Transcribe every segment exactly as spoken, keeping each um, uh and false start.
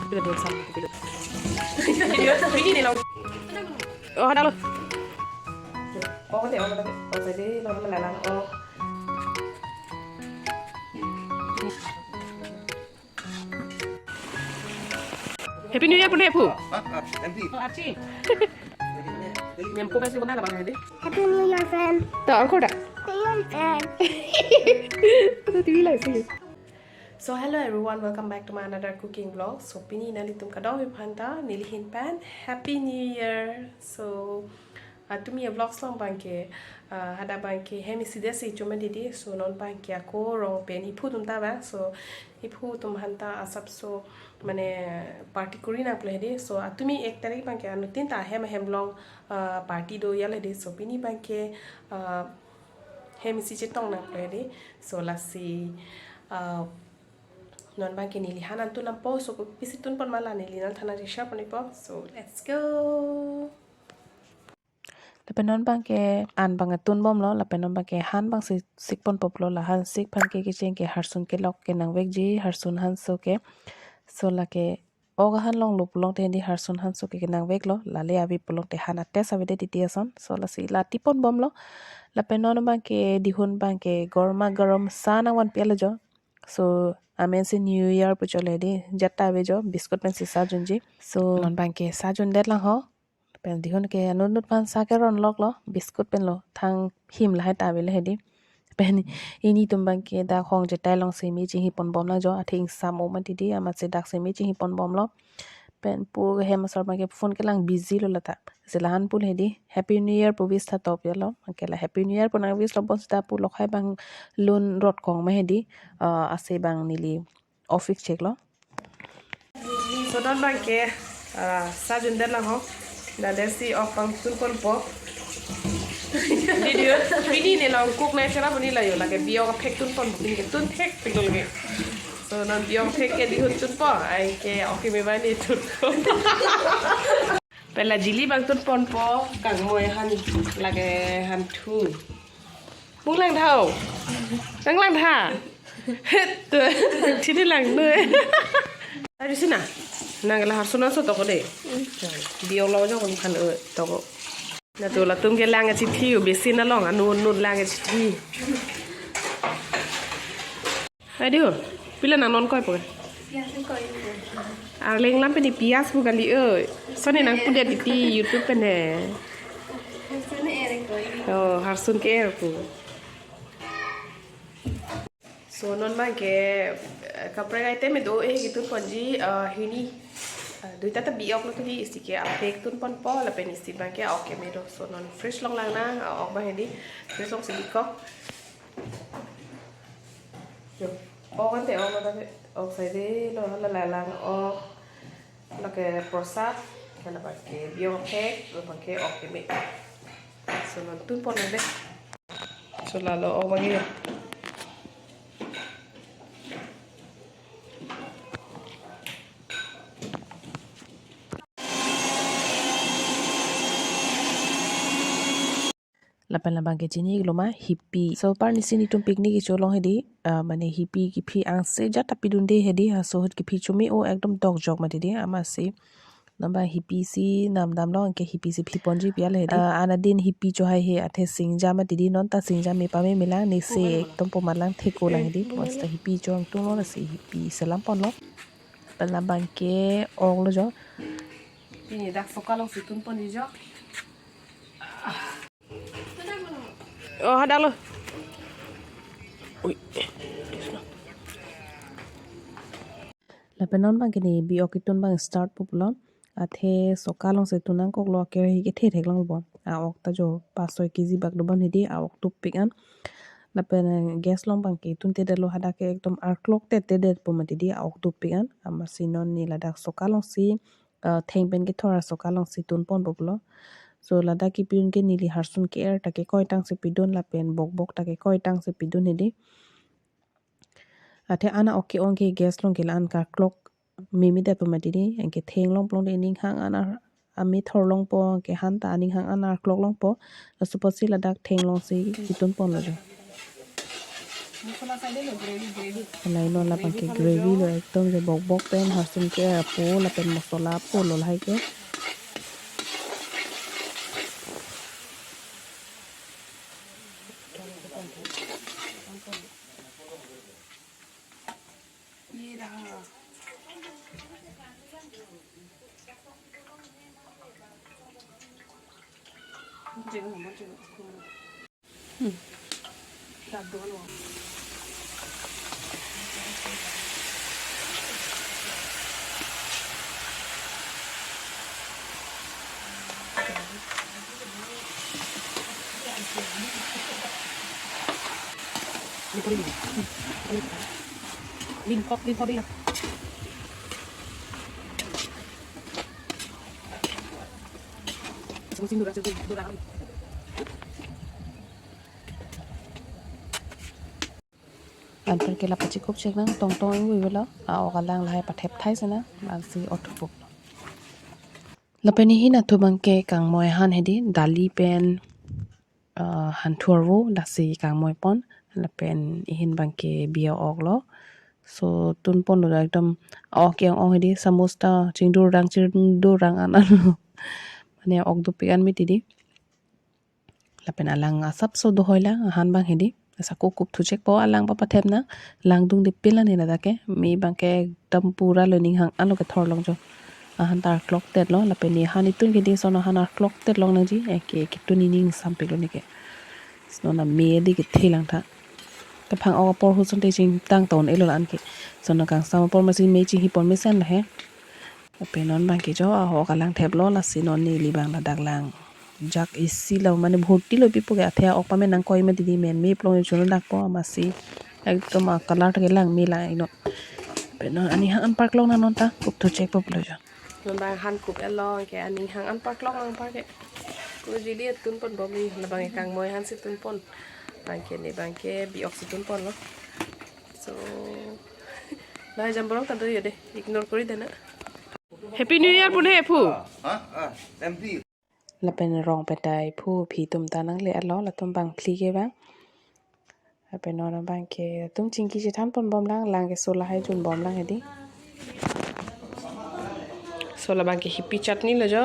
Oh, ada lo. Oh, deh, oh, deh. Oh, saya deh, lo, lo, lo, lo. Oh. Happy New Year, pune pu. Happy. Happy New Year, friend. To, ang koda. Happy New Year, friend. To, T V live sih. So hello everyone, welcome back to my another cooking vlog. So pini nanglitum kadokave aphanta neli ahin pen Happy New Year. So, ah, tumi a-vlogs along abangke, ah, hadak abangke hem isi det si choma didi. So non abangke ako rong pen iphu atum ta vang. So iphu atum aphanta asapso mane party kori nangpo hedi. So, ah, tumi ek tarik abangke anuttin ta hem hem along, ah, party do ya hedi. So pini abangke, ah, hem isi chetong nangpo hedi. So lasi, ah, non abangke neli han an tun nangpo, so kopisi tun pon ma la neli nangthan nangji share pon ikpo. So let's go. Lapen non abangke an abang tun bomlo, lapen non abangke han abang si sik ponpo pulo, la han sik aphan ke kecheng ke harsun kelok ke nangvekji, harsun hanso ke. So lake ok ahan longlo pulote hedi harsun hanso ke kenangveklo, lale ave pulote han a-taste avedet titi ason. So lasi la ti pon bomlo. Lapen non abangke dihun abangke gorma gorom sa nangvanpi alo jo. So amen si New Year pu chole hedi, jat ta ave jo, biscuit pen si sa junji. So non abangke sa jundet lang ho. Pen dihun ke anut nut aphan sa keron loklo, biscuit penlo, thang him lahai ta avelo hedi. Pen initum abangke dak hong jetai along si me chinghi pon bom lang jo, athe ingsam o ma didi, amatsi dak si me chinghi pon bomlo. Pen pu hem asor abangke phone kelang busy lo lata. Si la han pulo hedi, Happy New Year pu wish tha top ya lo. Anke la Happy New Year pu nang wish lo bonsita pu lokhai abang lun rot kong ma hedi, ah, ase abang neli office chek lo. So non abangke, ah, sa jundet lang ho. Dade si ok abang tun ponpo. Video, pini ne lang cook na chara puni la yo, lake biok aphek tun ponpo, pini ke tun thek pik lo lake. So non biok aphek ke dihun tun po, anke ok keme abang ne tun po. Pen la jili abang tun ponpo, kangmoi han, lake han thu. Mung langtha o. Nang langtha. Het. Thini lang nu. Ari sina. Nang la harsun hanso toko de. Biok lo jo kon khan o toko. Na tu latum ke lang chithi o, besin along anu nu lang chithi. Adio, pila nang non koi po? Pias koi. Arleng lam pen pias pu kali o. Sone nang pudet titi YouTube pen he. Harsun er koi. Oh, harsun ke er pu. So non abangke, eh, kaprek item do eh ketun ponji, eh, hini. Eh, duita ta biok lo tu di isi ke aphek tun ponpo lapen isi abangke ok keme do. So non fridge along lang nang, eh, ok abang hedi. Fridge along si bikok. Jo, ok ante ok lo ta, ok sai de lo, la la lang ok. Lake prosad, hala abangke biok aphek, la abangke ok keme. So non tun pon de. So lalo ok abang ya. Lapen labang ke chini lo ma hipi. So par nisi nitum picnic kecho long hedi, ah, mane hipi kiphi angse jat ta pidunde hedi, ha so ahut kiphi chome o ekdom dokjok ma didi amatsi. Namba hipi si nam damlo, anke hipi si phi ponji pi ale hedi. Ah, anadin hipi chohai he athe singja ma didi, non ta singja me pame me lang, ne se ekdom pomat lang theko lang hedi. Bonta hipi cho angtung lo, lasi hipi selam ponlo. Pen labang ke ok lo jo. Pini dak soka along si tun ponji jo. Oh, hadak lo. Ui. Lapen non abang ke ne biok ketun abang start pu pulo. Athe soka along si tun nangkok lo, kerahi kethe thek lang bo. A-ok ta jo pas soi kiji bak do bon hedi, a-ok tupik an. Lapen gas along abang ke tunte det lo, hadak ke ekdom arklok tete det pu ma didi, a-ok tupik an. Amatsi non ne ladak soka along si, eh, theng pen kethor asoka along si tun ponpo pulo. So ladak kipidun ke neli harsun ke-er ta kekoi tang si pidun lapen bokbok ta kekoi tang si pidun hedi. Athe ana ok ke-ong ke gas along ke la-an karklok mimi det pu ma didi, anke theng long pulote ning hang an ar-, amethor longpo, anke han ta aning hang an arklok longpo. Laso apotsi ladak theng along si ketun ponlo jo. Lahai non labang ke gravy lo, ekdom je bokbok pen harsum ke apo lapen mosola apo lo lahai ke. Anparke la pachikup chek nang tongtong ingvoi velo, a-ok alang lahai pathep thai sena, bangsi othupup. Lapen ne hin atum abangke kangmoi ahan hedi, dali pen, ah, hanthu arvo, lasi kangmoi pon, lapen ne hin abangke bi a-ok lo. So, tun pon lo ekdom, a-ok ke-ong hedi, samus ta, chingdurang, chingdurang an an lo. Mane ok dopik an mati di. Lapen alang asapso dohoi lang, ahan abang hedi. Asa ko kup thu chek po, alang papathep nang, langdun dipil an hena dake, me abangke ekdom pura lo ning hang an lo kethor long jo. Ahan ta arklok tet lo, lapen ne han itum ke di son ahan arklok tet long nangji, eke, ketun ining sampik lo neke. Sino na me di kethe lang tha. Kaphang ok apor hu sonte chingtang ton elo la-an ke. Sino kangsam apor masi me chinghi pon mesen lahai. Lapen non abangke jo, a-ok alang thep lo, lasi non neli abang ladak lang. Jak isi lo, mane bhorti lo pipo ke, athe a-ok pame nangkoi mati di, men me plong chuno dak po amatsi. Ekdom a-color ta kelang me la ino. Lapen non aning hang an parklok nang non ta, kup thu chek po pulo jo. Non abang han kup elo ke, aning hang an parklok nang anparke. Ko jili tun pon bom ni, labang kangmoi ahan si tun pon. Abangke ne abangke bi a-ok si tun pon lo. So, lahai jambor ta do yo de, ignore kori de na. Happy New Year pun he phu. Lapen rong petai phu phi atum ta nangle alo, latum abang phli ke abang. Lapen non abangke atum chingki chethan pon bom lang, lang keso lahai jun bom lang hedi. So labangke hippie chutney lo jo.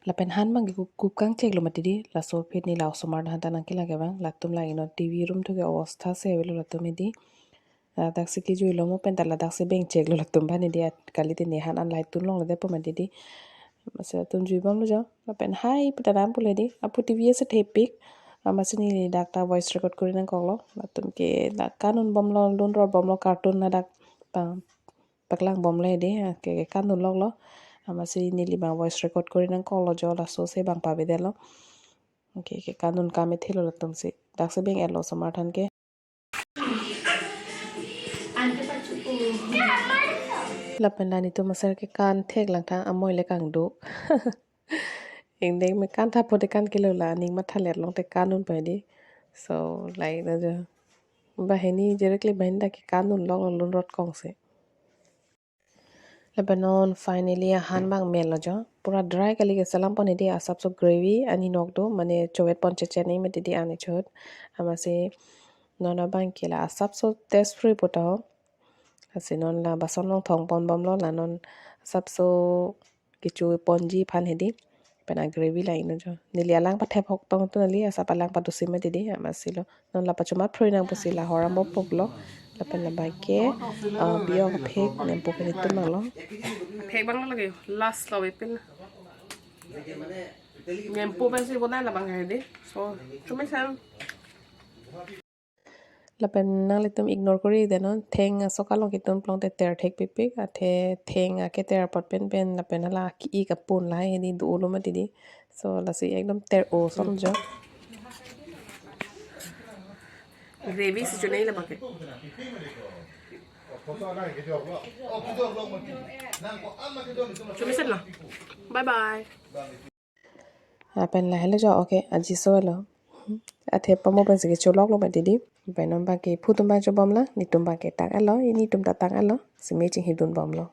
Lapen han abangke kup, kup kangchek lo mati di, laso aphi neli la osomar ahan ta nangkelang ke abang, latum la ino T V room thu ke obostha se avelo latum hedi. Ladak si kejui lo mo pen ta ladak si beng chek lo latum aphan hedi, at kalite ne han an lahai tun long lo de po mati di. Masi latum jui bom lo jo, lapen hai puta nam pule di, apo T V ase thepik, amatsi neli dak ta voice record kori nangkok lo, latum ke dak kanun bom lo, lun rot bom lo, cartoon ladak pa paklang bom le de, ke, ke kanun lok lo. Amatsi neli abang voice record kori nangkok lo jo, laso se abang pavede lo. Ke, ke kanun kam ethe lo latum si. Dak si beng et lo osomar than ke. Lapen la netum aser ke kan thek lang tha, amoi le kangduk. Ingdeng me kan tha po de kan kelo la, aning matha let long te kanun pa di. So, lahai na jo. Banghini, directly banghini dak ke kanun lok lo, lun rot kong se. Lapen non finally ahan abang mel lo jo. Pura dry kali ke selam pon hedi, asapso gravy ani nok do, mane chovet pon chechen ni mati di ani chot. Amatsi non abangke la asapso taste free puta ho. Lasi non la bason along thong pon bom lo, la non asapso kecho ponji aphan hedi. Pen a gravy la ino jo. Neli alang pathep hok tong tu neli asap alang padusi mati di, amatsi lo. Non la pachoma phrui nang pusi la horam bom pok lo. Lapen labangke, ah, bi a-ok aphek nempo pen itum mang lo. Phek abang lake, last lo epil. Nempo pensi bonai labang hedi. So, chumi sang. Lapen nanglitum ignore kori de non, theng aso kalong ketun plong te ter thek pipik, athe theng aketer apot pen pen lapen hala ki-ik apun lahai hedi do lo mati di. So lasi ekdom ter o son jo. Gravy si chunai labang ke. Chumi sen lo. Bye bye. Lapen lahelo jo, okay, aji so lo. Athe pamo pensi kecho lok lo mati di. Pen non abangke phu atum abang chobom lang, netum abangke tang et lo, netum ta tang et lo, si me chinghidun bom lo.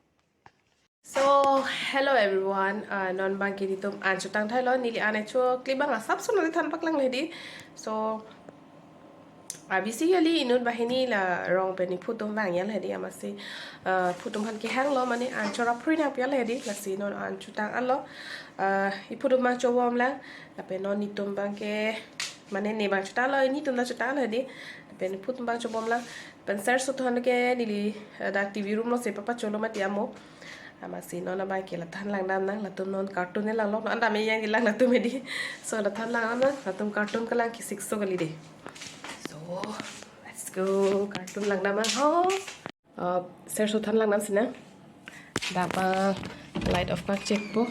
So, hello everyone. Uh, non bang ke netum an chotang thailo, neli an echo clip bang asap so neli than paklang hedi. So, uh, basically inut banghini la rong pen iphu atum vang yal hedi, amatsi, uh, iphu atum aphan kehang lo, mane an chorap phrui nang pial hedi, lasi non an chotang anlo. Uh, iphu atum bang chobom lang, lapen non netum bang ke, mane ne bang chotang lo, netum ta chotang lo hedi, lapen iphu atum bang chobom lang. Pen ser so than ke neli, uh, dak T V room lo si papa cholo mati amo. Amatsi non abang ke la than lang dam nang, latum non cartoon ne lang lo, non anda me yang lang latum hedi. So la than lang nang, latum cartoon kelang kesik so kali dei. So, let's go, cartoon lang dam nang ho. Uh, ser so than lang dam si nang. Dak abang light off pak chek po.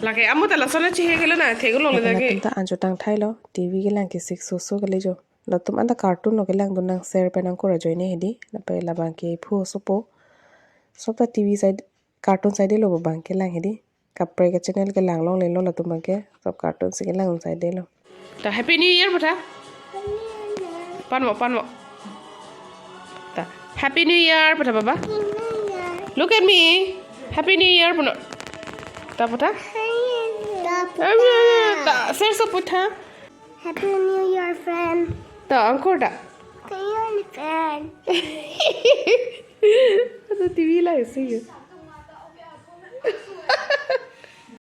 Lake amo ta lason achi he kelo na, thegu long le lake. Latum ta an chotang thailo, T V kelang kesik so so kali jo. Latum anda cartoon lo kelang dun nang, ser pen angkur ajoine hedi. Lapen labang ke iphu osopo. Sob ta T V side, cartoon side lo bang kelang hedi. Kaprek a channel kelang longle lo latum bang ke. Sob cartoon si kelang side lo. Ta Happy New Year putha. Panvo, panvo. Ta Happy New Year putha baba. Look at me. Happy New Year puno. Ta putha. Ta ser so putha. Happy New Year, friend. Ta angkur ta. Happy New Year, friend. Ato T V lang si.